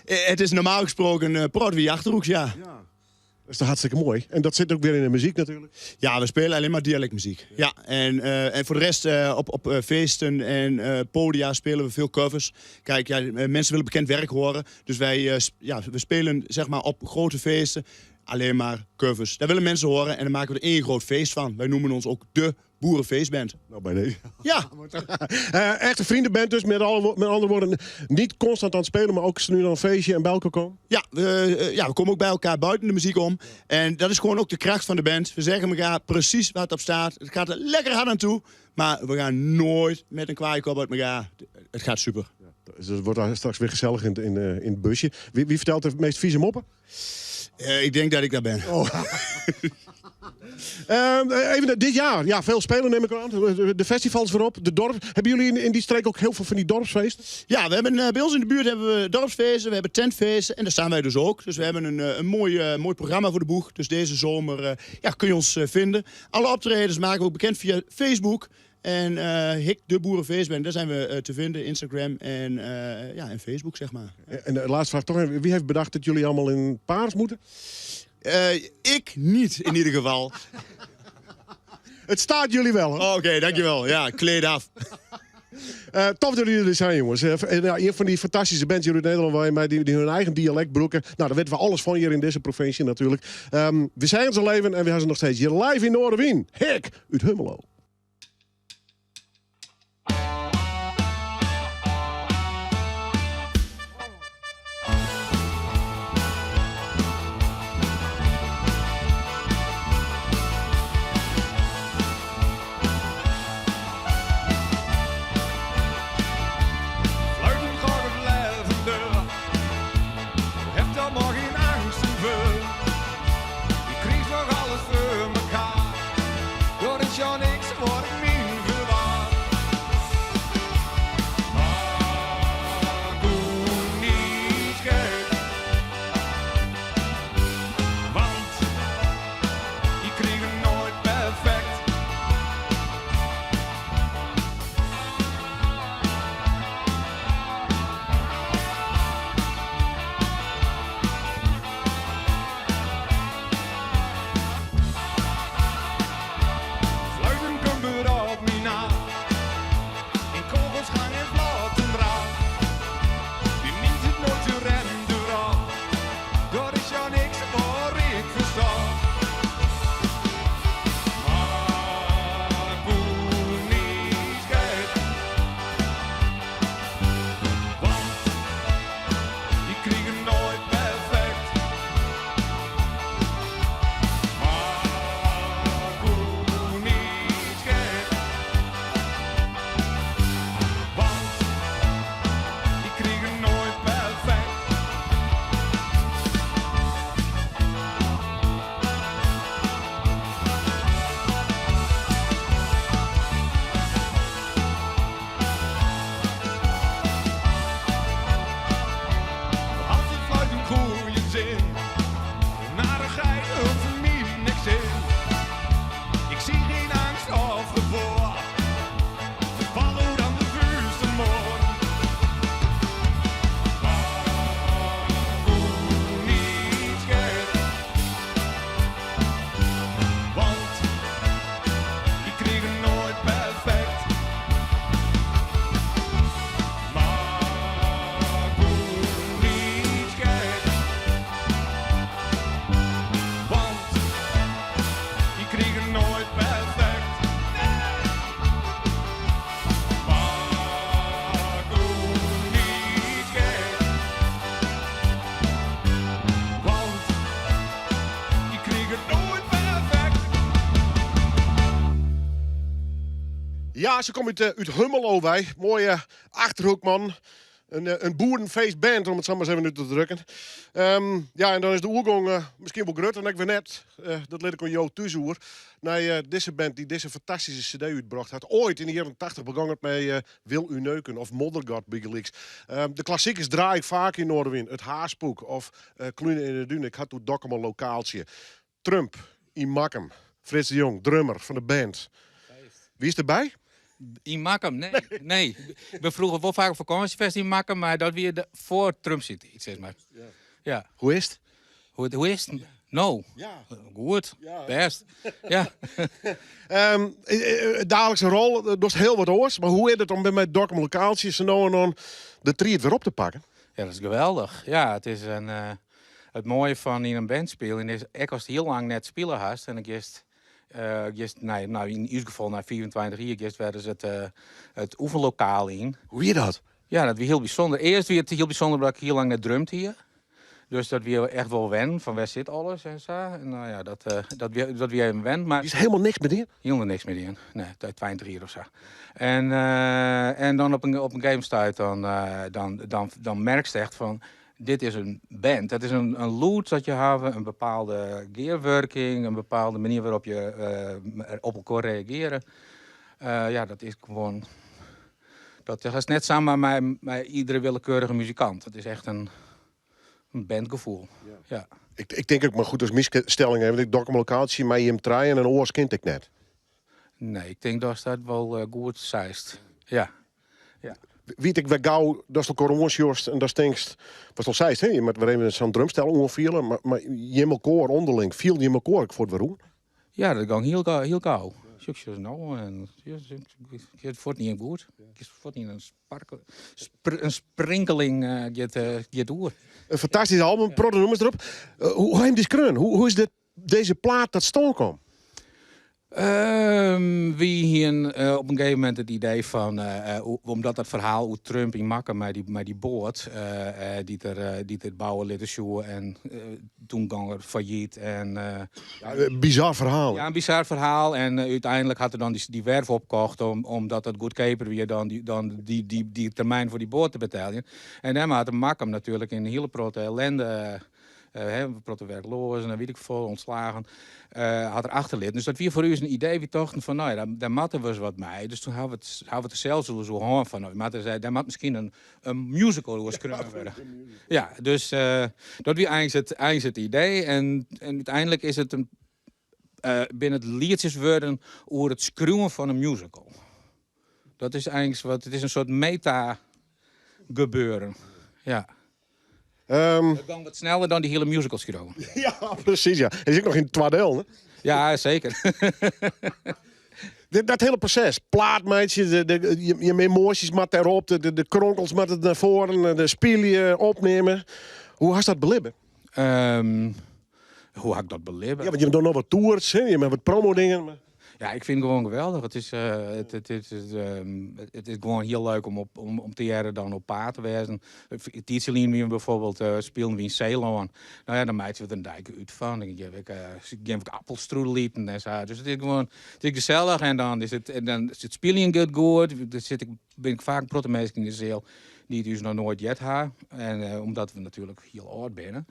het is normaal gesproken praten we Achterhoeks, ja. Ja. Dat is toch hartstikke mooi. En dat zit ook weer in de muziek natuurlijk. Ja, we spelen alleen maar dialectmuziek. Ja, en voor de rest op feesten en podia spelen we veel covers. Kijk, ja, mensen willen bekend werk horen. Dus wij ja, we spelen zeg maar, op grote feesten alleen maar covers. Daar willen mensen horen en dan maken we er één groot feest van. Wij noemen ons ook de Boerenfeestband. Nou, bij deze. Ja. Echte vriendenband dus, met andere woorden, niet constant aan het spelen, maar ook nu dan een feestje en bij elkaar komen? Ja, we komen ook bij elkaar buiten de muziek om. En dat is gewoon ook de kracht van de band. We zeggen elkaar precies waar het op staat. Het gaat er lekker hard aan toe, maar we gaan nooit met een kwaaie kop uit elkaar. Het gaat super. Ja, dus het wordt daar straks weer gezellig in het busje. Wie vertelt de meest vieze moppen? Ik denk dat ik daar ben. Oh. Even dit jaar, ja, veel spelen neem ik aan. De festivals weer op, de dorp. Hebben jullie in die streek ook heel veel van die dorpsfeesten? Ja, bij ons in de buurt hebben we dorpsfeesten, we hebben tentfeesten en daar staan wij dus ook. Dus we hebben een mooi programma voor de boeg. Dus deze zomer kun je ons vinden. Alle optredens maken we ook bekend via Facebook. En Hik de Boerenfeestband, daar zijn we te vinden. Instagram en Facebook. En de laatste vraag toch even. Wie heeft bedacht dat jullie allemaal in paars moeten? Ik niet, in ieder geval. Het staat jullie wel, hè? Oké, dankjewel. Ja, kleed af. Tof dat jullie er zijn, jongens. Een van die fantastische bands hier in Nederland... waar mij die hun eigen dialect broeken. Daar weten we alles van hier in deze provincie natuurlijk. We zijn ze leven en we zijn ze nog steeds hier live in Noardewyn. Hik, uit Hummelo. Ja, ze komt uit Hummelo bij. Mooie Achterhoekman. In, in boerenfeestband, om it sa mar ris even út te drukken. Ja, en dan is de oergong miskien wol grut en ek wer net. Dat lit ik oan jo thús oer. Nei dizze band dy't dizze fantastyske CD útbrocht hat. Oait yn de jierren 80 begong it mei Wil U Neuken of Moddergat bygelyks. De klassikers draai ik faak yn Noardewyn. It Haaspoek of Klune in de Dune. Ik ha it oer Dokkumer Lokaaltsje. Trump yn Makkum. Frits de Jong, drummer fan de band. Wiest derby? Yn Makkum? Nee. Nee. Ik bin froeger wol faak op fakânsje west yn Makkum, mar dat wie de, foar Trump syn tiid, sis mar. Ja. Hoe is it? Hoe, hoe is it? No. Ja. Goed. Ja. Bêst. Ja. Daalikse rol, dochst hiel wat oars. Mar hoe is it om mei Dokkum Lokaaltsje sa no en dan de tried wer op te pakken? Ja, dat is geweldich. Ja, it is in, it moaie fan yn in band spyljen is, ek ast hiel lang net spile hast en dan giest, giest nei, nou, yn ús gefal nei 25 jier, giest wer ris it oefenlokaal yn. Hoe wie dat? Ja, dat wie hiel bysûnder. Earst wie it hiel bysûnder omdat ik hiel lang net drumd hie. Dus dat wie echt wol wennen, fan wêr sit alles en sa. En nou ja, dat wie even wennen. Mar Is hielendal niks mear dien? Hielendal niks mear dien. Nee, 20 jier of sa. En dan op in gegeven stuit dan merkst echt fan, dit is in band. Dat is in lûd dat je hawwe, in bepaalde gearwurking, in bepaalde manier wêrop't je op elkoar reagearje. Ja, dat is gewoan. Dat is net samar mei iedere willekeurige muzikant. Dat is echt in bandgefoel. Ja. Ik tink ek, mar goed, as myn stelling even, ik Dokkum Lokaaltsje mei jim trijen en oars kin ik net. Nee, ik tink datst dat wol goed seist. Ja. Ja. Wit ik wer gau datst elkoar oansjochst en datst tinkst, watst al seist, hè, je moat wer even sa'n drumstel oanfiele, mar jim elkoar ûnderling, fiel jim elkoar ek fuort wer oan? Ja, dat gong hiel gau, hiel gau. Sjoch no en giet fuort niet goed. Giet fuort niet in sprinkeling giet oer. In fantastysk album, protte nûmers derop. Hoe ha jim dy skreaun? Hoe is dit, dizze plaat ta stân kommen? Wy hienen op in gegeven momint it idee fan, omdat dat ferhaal oer Trump yn Makkum mei dy boat dy't er bouwe litte soe en toen gong er fallyt. En, Ja, in bizar ferhaal. Ja, in bizar ferhaal. En úteinlik hat er dan dy werf opkocht omdat dat goedkeaper wie dan dy termyn foar dy boat te beteljen. En dêrmei hat er Makkum natuerlik in hiele protte ellende, in protte werkloazen en wit ik folle, ûntslagen, hat er achterlitten. Dus dat wie foar ús in idee. Wy tochten fan, no ja, dêr moatte we ris wat mei. Dus toen hawwe we it der sels oer hân fan, no, we moatte, dêr moat miskien in musical oer skreaun wurde. Ja, dus dat wie eins it idee. En úteinlik is it binne it lietsjes wurden oer it skriuwen fan in musical. Dat is eins wat, it is in soart meta gebeuren. Ja. It gong wat sneller dan dy hiele musical skriuwen. Ja, presys. Ja. Is ek noch yn twa dielen, hè? Ja, seker. Dat hiele proses, plaat meitsje, je emoasjes moatte dêrop, de kronkels moatte nei foaren, de spylje, opnimme. Hoe hast dat belibbe? Hoe ha ik dat belibbe? Ja, want je dogge noch wat tours, hè? Je ha wat promo-dingen. Ja, ik fyn it gewoan geweldich. It is gewoan hiel leuk om te hearren dan op paad te wêzen. In tiidsje lyn wiene we bijvoorbeeld, spylen we yn Seelân. Nou ja, dan meitsje we der in deike út fan. Dan gean we appelstrudel iten en sa. Dus it is gewoan, it is gesellich en dan is it, en dan is it spyljen giet goed. Der sit ik, bin ik faak in protte minsken yn de seal dy't ús noch noait heard ha. En omdat we natuerlik hiel âld binne.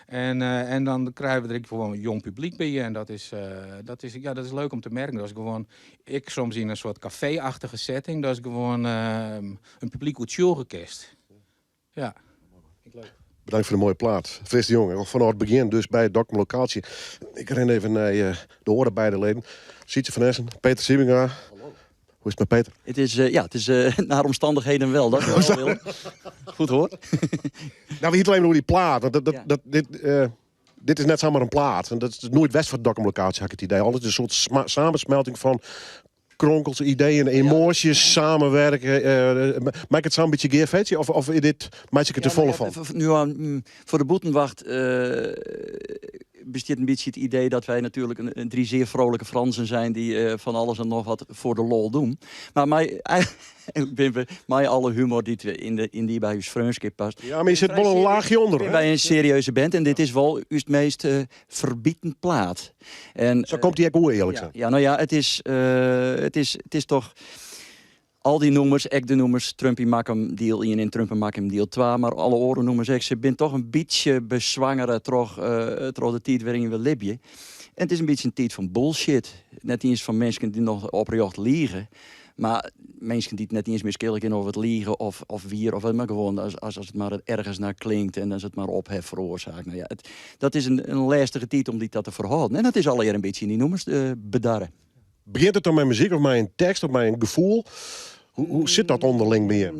En dan krije we der ek gewoan jong publyk by. En ja, dat is leuk om te merken. Dat is gewoan, ek soms yn in soart kafee-achtige setting, dat is gewoan in publyk oertsjûgje kinst. Ja. Bedankt foar de moaie plaat. Frits de Jong, al fanôf it begjin dus by it Dokkum Lokaaltsje. Ik rin even nei de oare beide leden. Sietse van Essen, Peter Siebenga. Hoe is it mei Peter? Het is, ja, het is naar omstandigheden wel. Dat wel, Willem. Goed hoor. Nou, we hienen it even oer dy plaat. Want dit is net samar in plaat. En dat is noait west foar Dokkum Lokaaltsje, ha ik it idee. Altyd in soart samensmelting fan kronkels, ideeën, emoasjes, samenwerken. Mei ik it sa'n bytsje gearfetsje? Of is dit, meitsje ik it te folle fan? Nu foar de bûtenwacht bestiet in bytsje it idee dat wy natuerlik in drie zeer vrolijke Fransen zijn die van alles en nog wat voor de lol doen. Maar mei alle humor dy't we yn dy by ús freonskip past. Ja, mar der sit wol in laachje ûnder, hè? By in serieuze band en dit is wol ús meast ferbiten plaat. En, Sa komt dy ek oer, earlik sein. Ja, nou ja, it is toch. Al dy nûmers, ek de nûmers Trump yn Makkum diel ien en Trump yn Makkum diel twa, mar alle oare nûmers ek, se binne toch in bytsje beswangere troch, troch de tiid wêryn we libje. En it is in bytsje in tiid fan bullshit. Net iens fan minsken dy't noch oprjocht lige, mar minsken dy't net iens mear skille kinne of it lige of, of wier of wat, mar gewoan as, as, as it mar ergens nei klinkt en as it mar ophef feroarsaket. Nou ja, it, dat is in, in lêstige tiid om dy ta te ferhâlden. En dat is allegear in bytsje yn dy nûmers bedarre. Begjint it dan mei muzyk of mei in tekst of mei in gefoel? Hoe, hoe sit dat ûnderling by jim?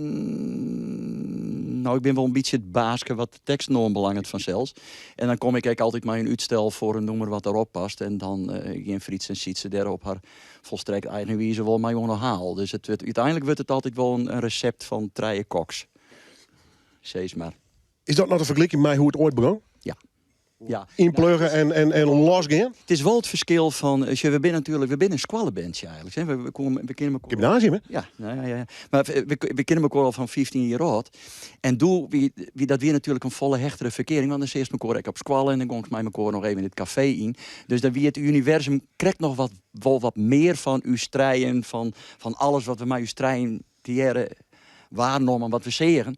Nou, ik bin wol in bytsje it baaske wat de teksten oanbelanget fansels. En dan kom ik ek altyd mei in útstel foar in nûmer wat derop past. En dan gean Fritz en Sytse dêr op har volstrekt eigen wize wol mei oan 'e haal. Dus it wurdt, úteinlik wurdt it altyd wol in resept fan trije koks. Sis mar. Is dat noch te fergelykjen mei hoe't it oait begûn? Ja. Ja. Ynplugge en, en, en losgean? It is wol it ferskil fan, sjoch, we binne natuerlik, we binne in skoallebandje eigenlik. Hè. We, we, we kinne mekoar... Gymnasium, hè? Ja, nou, ja, ja. Mar we, we kinne mekoar al fan 15 jier âld. En doe, wie, wie, dat wie natuerlik in folle hechtere ferkearing, want dan seachst mekoar ek op skoalle en dan gongst mei mekoar noch even it kafee yn. Dus dan wie it universum krekt noch wat, wol wat mear fan ús trijen, fan, fan alles wat we mei ús trijen tegearre waarnommen wat we seagen.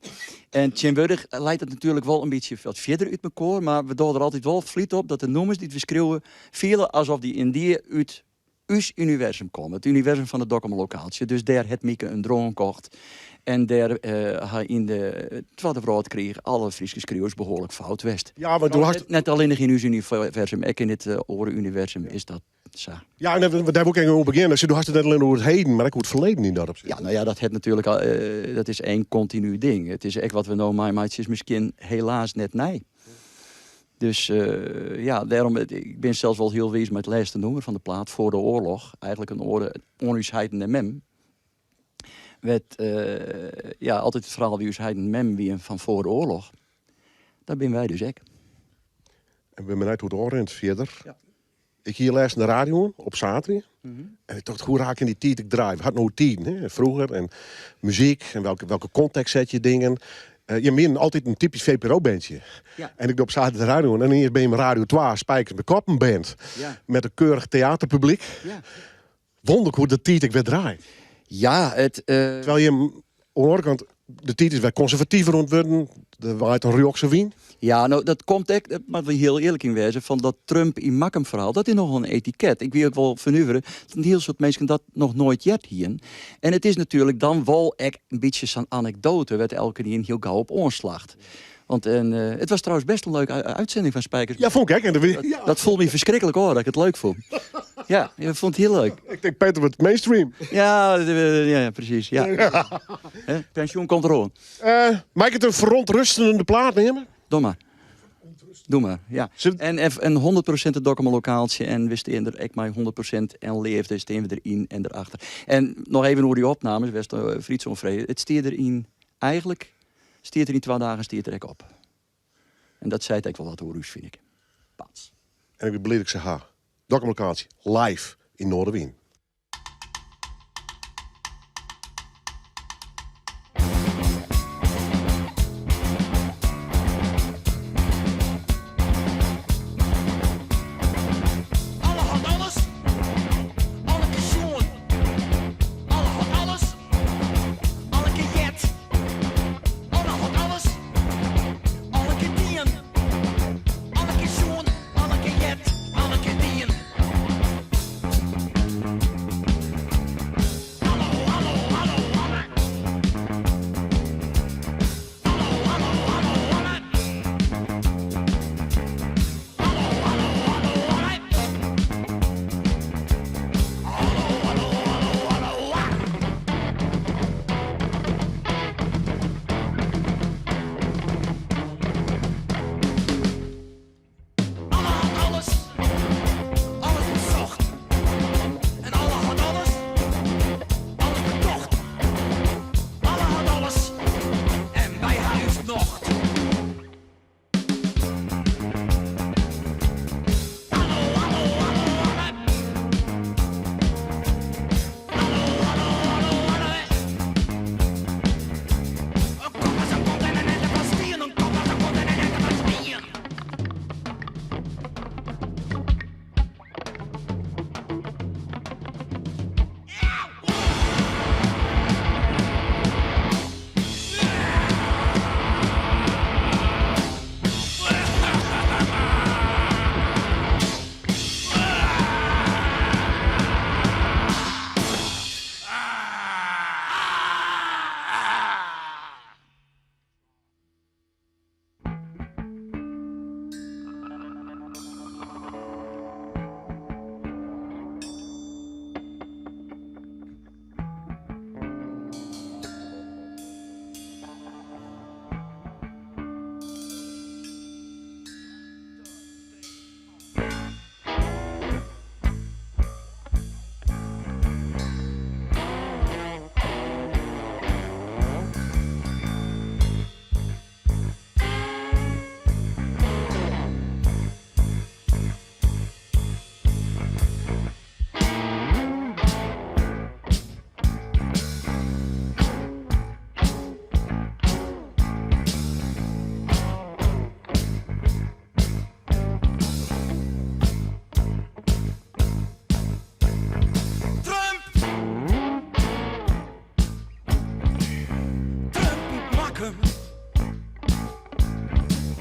En tsjintwurdich leit it natuerlik wol in bytsje wat fierder út mekoar, mar we dogge der altyd wol flyt op dat de nûmers dy't we skriuwe fiele asof dy yndie út ús universum komme. It universum fan it Dokkumer Lokaaltsje. Dus dêr hat Mieke in drone kocht en dêr ha yn de Twadde Wrâldkriich alle Fryske skriuwers behoarlik fout west. Ja, want do hast... Net allinnich yn ús universum, ek yn it oare universum is dat Sa. Ja, en dêr wol ik even oer begjinne. Do hast it net allinne oer it heden, mar ek oer it ferleden yn dat opsicht. Ja, nou ja, dat hat natuerlik al, dat is één kontinu ding. It is ek wat we no meimeitsje is miskien helaas net nij. Dus ja, dêrom, ik bin sels wol hiel wiis mei it lêste nûmer fan de plaat, Voor de Oorlog. Eigenlik in oade oan ús heit en mem. Wêr't ja, altyd it ferhaal wie ús heit en mem wienen fan foar de oarloch. Dat binne wy dus ek. En ik bin benijd hoe't it ôfrint fierder. Ja. Ik hie lêsten de radio oan op saterdei. En ik tocht, hoe raak in dy tiid ik draai? We hadden no tiden, hè? Froeger en muzyk en welke, welke kontekst set je dingen. Je wienen altyd in typysk VPRO-bandje. Ja. En ik doe op saterdei de radio oan en ineens bin je Radio 2 Spijkers met Koppen band. Ja. Met een keurig theaterpubliek. Ja. Wonderlik hoe de tiid ek wer draait. Ja, it. Terwijl je oan de oare kant, de tiid is wer konservativer oan it wurden. Der waait in rjochtse wyn. Ja, no, dat komt ek, dat moatte we hiel earlik yn wêze, fan dat Trump yn Makkum ferhaal, dat is nochal in etiket. Ik wie ek wol fernuvere dat in hiel soad minsken dat noch noait heard hienen. En it is natuerlik dan wol ek in bytsje sa'n anekdoate wêr't elkenien hiel gau op oanslacht. Want en, it was trouwens best in leuke uitzending fan Spijkers. Ja, fûn ik ek. En dat, ja. dat foel my ferskriklik ôf dat ik it leuk fûn. Ja, ik fûn it hiel leuk. Ik tink Peter wurdt mainstream. Ja, ja, presys. Ja. Pensjoen komt deroan. Uh, mei ik it in ferontrustende plaat neame? Doe mar. Doe mar, ja. En, en 100% it Dokkumer Lokaaltsje en we stean der ek mei 100% en leafde stean we deryn en derachter. En noch even oer dy opnames, wêr'tst Fritz oan frege. It stie deryn eigenlik Stiet der yn twa dagen stiet der ek op. En dat seit ek wol wat oer ús, fyn ik. Pats. En ik bin bliid dat ik se ha. Dokkum Lokaaltsje, live yn Noardewyn. Alle hat alles, alle kear sjoen. Alle hat alles, alle kear heard. Alle hat alles, alle kear dien. Alle kear sjoen, alle kear heard, alle kear dien.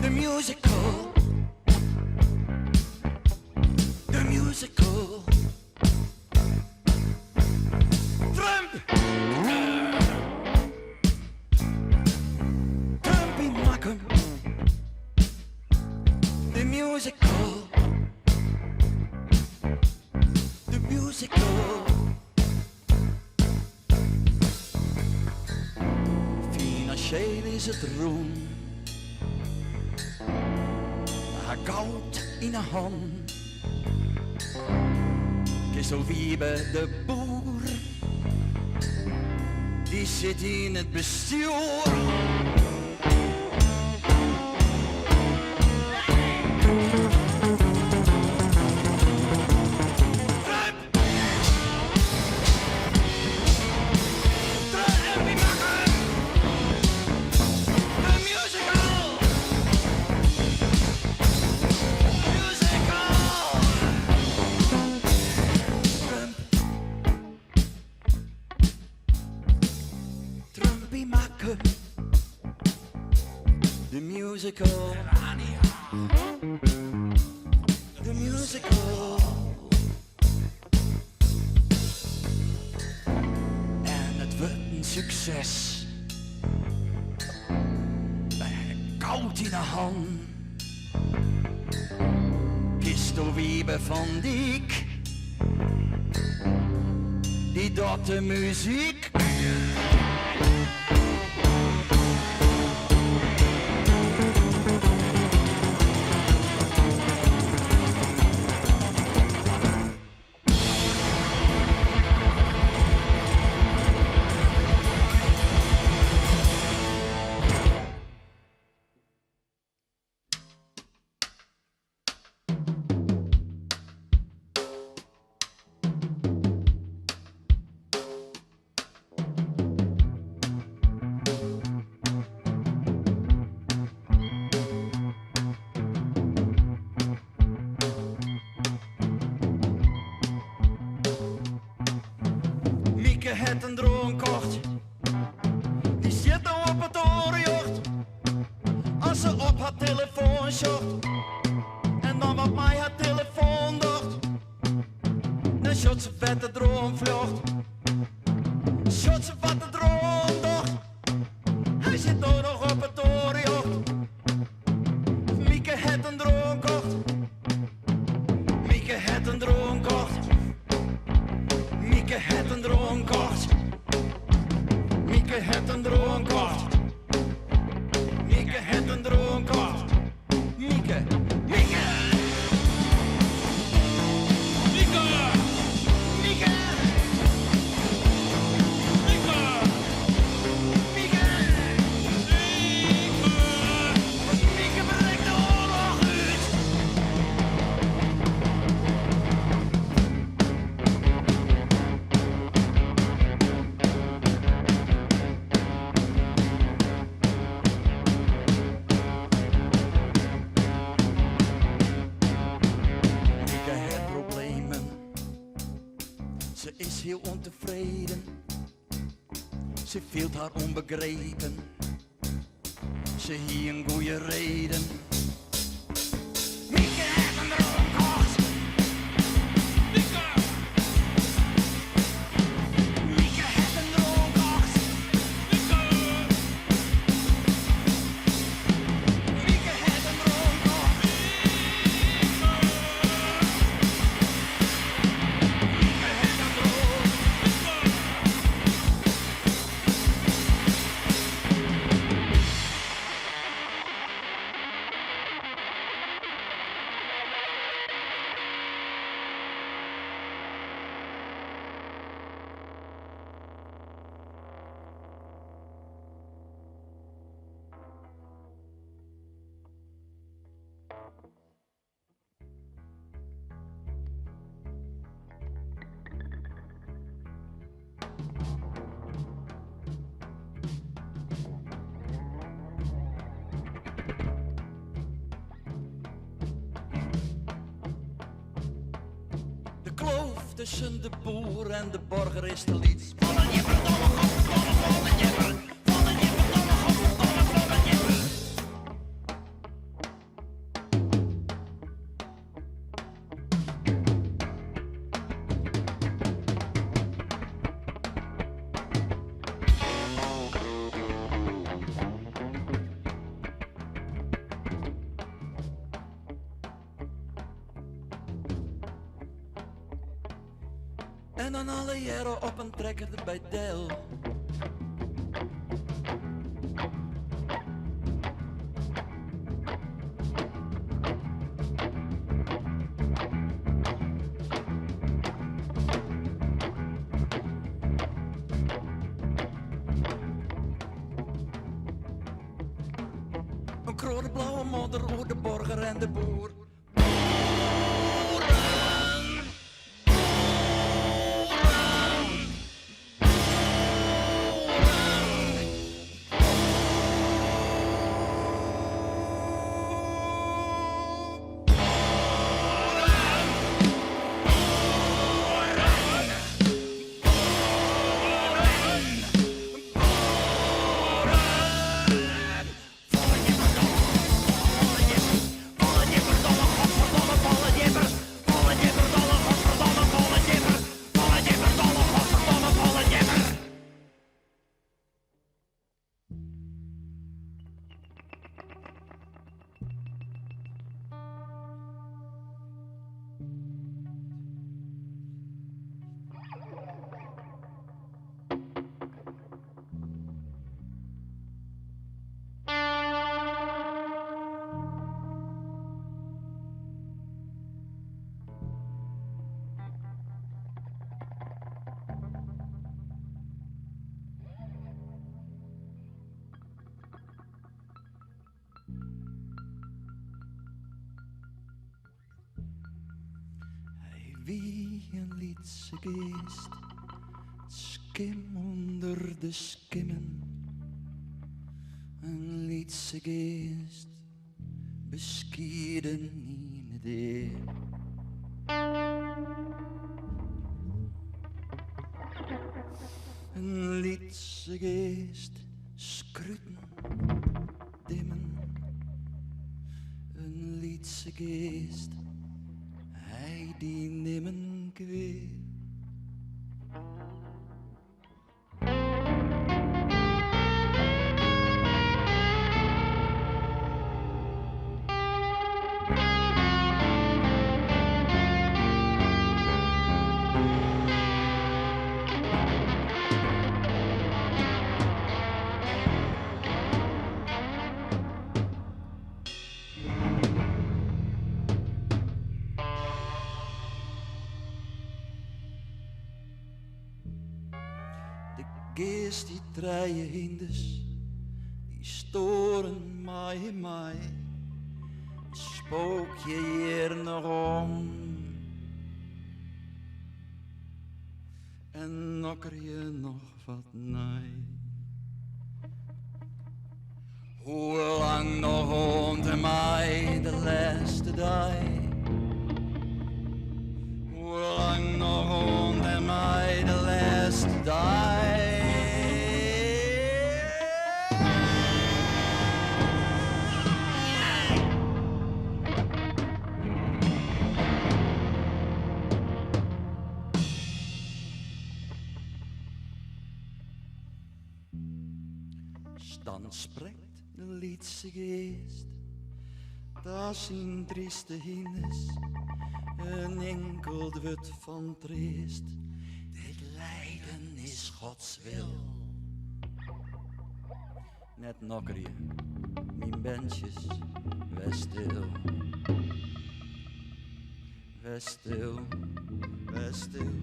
De musical. De musical. Trump! Trump yn Makkum. De musical. De musical. Finansjeel is it rûn. We ha goud yn 'e han. Christo Wiebe de Boer, dy sit yn it bestjoer. Trumpy makke de musical. De musical. En it wurdt in sukses. Wy ha goud yn 'e han. Christo Wiebe van Dyk, dy docht de muzyk. Mieke hat in drone kocht. Dy sit no op it torenjacht. As se op har telefoan sjocht en dan wat mei har telefoan docht, dan sjocht se wêr't de drone fljocht. Sjocht se wat de drone docht. Hy sit no noch op it torenjacht. Mieke hat in drone kocht. Mieke hat in drone kocht. Mieke hat in drone kocht. Mieke hat in drone kocht. Mieke hat in drone kocht. Mieke, Mieke! Mieke! Mieke! Mieke! Mieke! Mieke brekt de oarloch út. Mieke hat problemen. Se is hiel ûntefreden. Se fielt har ûnbegrepen. Se hie in goede reden. Mieke hat in drone kocht. Mieke! Mieke hat in drone kocht. Mieke! Mieke hat in drone kocht. Mieke hat in drone. De kloof tusken de boer en de boarger is te lyts. Folle djipper, dolle, godverdomme, folle djipper, folle djipper, folle djipper. En dan allegearre op in trekker derby del. Een kroade blauwe modder oer de borger en de boer. Hy wie in lytse geast, skim ûnder de skimmen. In lytse geast, beskieden yn 'e dea. In lytse geast, skruten, dimmen. In lytse geast, hy die nimmen kwea. De geast die trije hynders, dy stoaren mei him mei. Spookje hjir noch om en nokkerje noch wat nei. Hoe lang noch oant en mei de lêste dei? Hoe lang noch oant en mei de lêste dei? Dan sprekt de lytse geast, ta syn tryste hynders, in inkeld wurd fan treast. Dit lijden is Gods wil. Net nokkerje, myn berntsjes, wês stil. Wês stil, wês stil,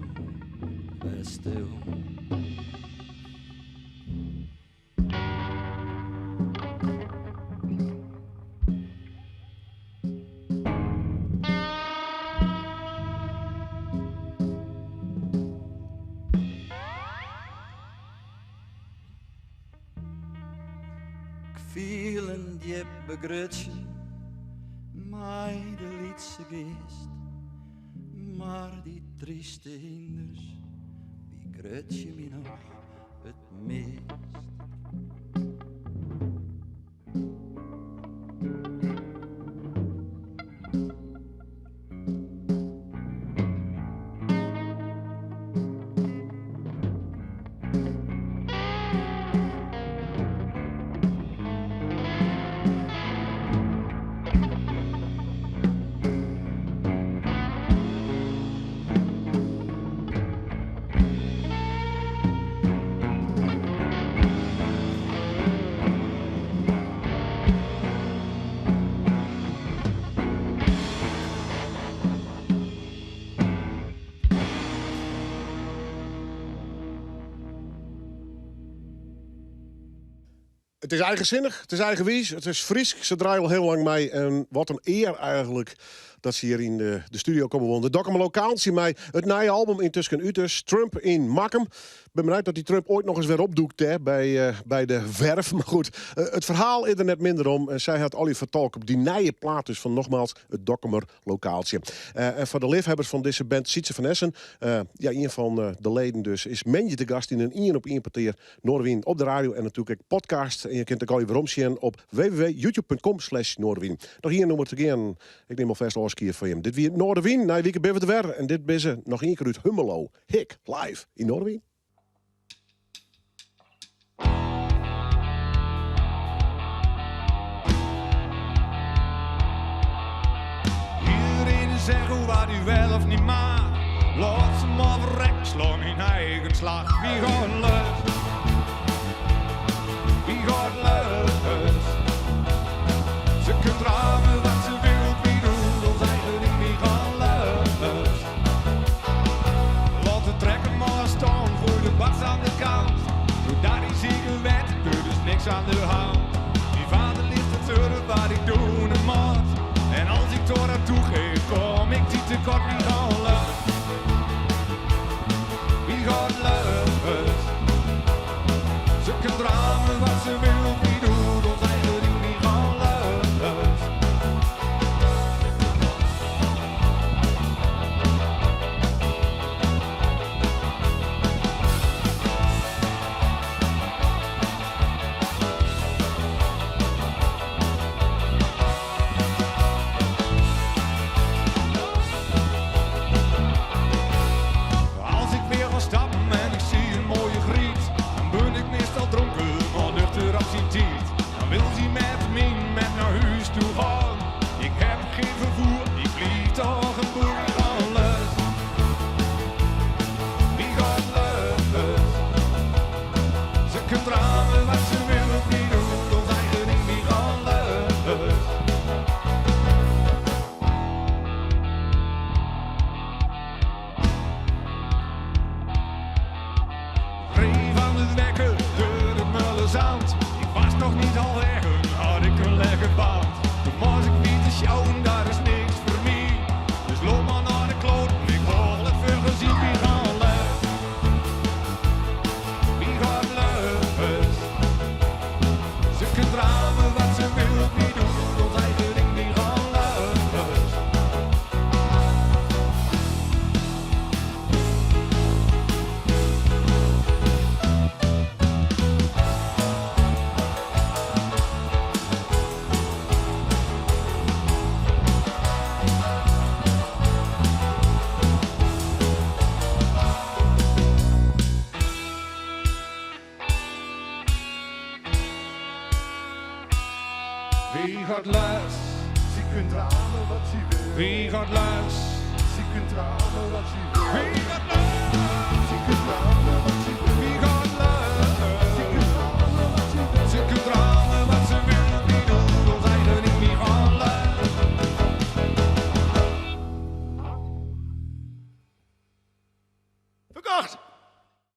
wês stil. 'k Fiel in djip begrutsjen mei de lytse geast, mar dy tryste hynders begrutsje my noch it meast. Het is eigenzinnig, het is eigenwiis, het is Frysk. Ze draaien al heel lang mee. En wat een eer eigenlijk dat ze hier in de studio komen wonen. De Dokkumer Lokaaltsje mei it nije album yntusken út dus. Trump yn Makkum. Ben benijd dat die Trump ooit nog eens weer opdoekt, hè, bij de werf. Maar goed, het verhaal is er net minder om. En zij had al vertolk op die nije plaat dus van nogmaals het Dokkumer Lokaaltsje. En voor de liefhebbers van deze band, Sietse van Essen, ja, een van de leden dus, is moandei te gast in een 1 op 1 petear Noardewyn op de radio en natuurlijk ook podcast. En je kunt ook al je zien op www.youtube.com/Noardewyn. Noch ien nûmer te gean. Ik nim alfêst ôfskie fan jim. Dit wie Noardewyn. Nije wike binne we der wer. En dit binne noch ien kear út Hummelo. Hik, live yn Noardewyn. Iedereen zegt hoe wat u wel of niet maar. Laat ze maar verrek, sla mijn eigen slag. Wie gaat los? Wie gaat los? Ze kunt ramen wat ze wil, wie doet ons eigen ding, wie gaat los? Laat de trekker maar staan voor de bas aan de kant. Doe daar die zieke wet, er is niks aan de hand. Mijn vader ligt te zeuren wat ik doe en moet. En als ik door aan toegeef, kom ik die tekort. Wie gaat los? Wie gaat los? Ze kan dramen wat ze wil, wie doet ons eigen ding, wie gaat los? Als ik weer ga stappen en ik zie een mooie griet, dan ben ik meestal dronken, maar nuchter op zijn tiet. Dan wil ze met me met naar huis toe gaan. Ik heb geen vervoer, ik blijf toch een boer. Wie gaat los? Wie gaat los? Ze kunt ramen wat ze wil, wie doet ons eigen ding, wie gaat los? Ree van het wekker door het mulle zand. Ik was nog niet al weg, had ik een lekker band. Toen moest ik niet te sjouwen, daar is niks voor mij. Dus loop maar naar de kloot, ik haal het voor gezien. Wie gaat los? Wie gaat los? Ze kunt ramen wat ze wil, wie doet ons eigen ding, wie gaat los? Wie gaat los? Ze kunt ramen wat ze wil. Wie gaat los? Ze kunt ramen wat ze wil. Wie gaat los?